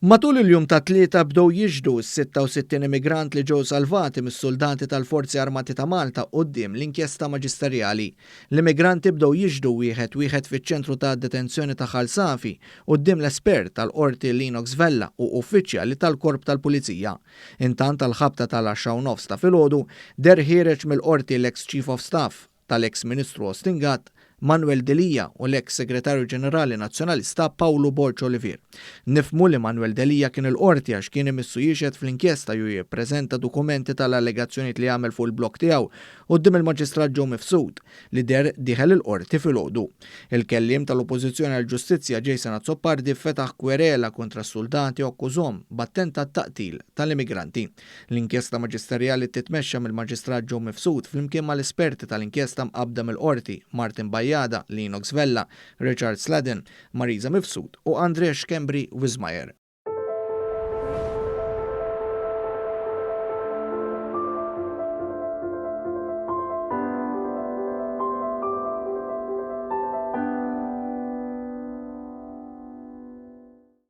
Matul il-jum tat-Tlieta bdew jixhdu s-66 immigrant li ġew salvati mis-suldati tal-Forzi Armati ta' Malta quddiem l-inkjesta maġisterjali. L-immigranti bdew jixhdu wieħed wieħed fiċ-ċentru ta' detenzjoni ta' Ħal Safi quddiem l-espert tal-Qorti Lennox Vella u uffiċjali tal-Korp tal-Pulizija. Intant għall-ħabta tal-10:30 ta' filgħodu deher ħiereġ mill-Qorti l-eks Chief of Staff tal-eks Ministru Austin Gatt, Manuel Delia u l-eks Segretarju Ġenerali Nazzjonalista Pawlu Borg Olivier. Nifhmu li Manuel Delia kien il-Qorti għax kien imissu jixhed fl-inkjesta jew jippreżenta dokumenti tal-allegazzjonijiet li għamel fuq il-blog tiegħu quddiem il-Maġistrat Joe Mifsud li deher dieħel il-Qorti filgħodu. Il-kelliem tal-Oppożizzjoni għall-Ġustizzja Jason Azzopardi fetaħ kwerela kontra s-suldati u akkużhom b'attentat ta' qtil tal-immigranti. L-inkjesta maġisterjali titmexxa mill-Maġistrat Joe Mifsud flimkien mal-esperti tal-inkjesta mqabbda mill-Qorti, Martin Bajada, Lennox Vella, Richard Sladden, Marisa Mifsud u Andrea Schembri Wismayer.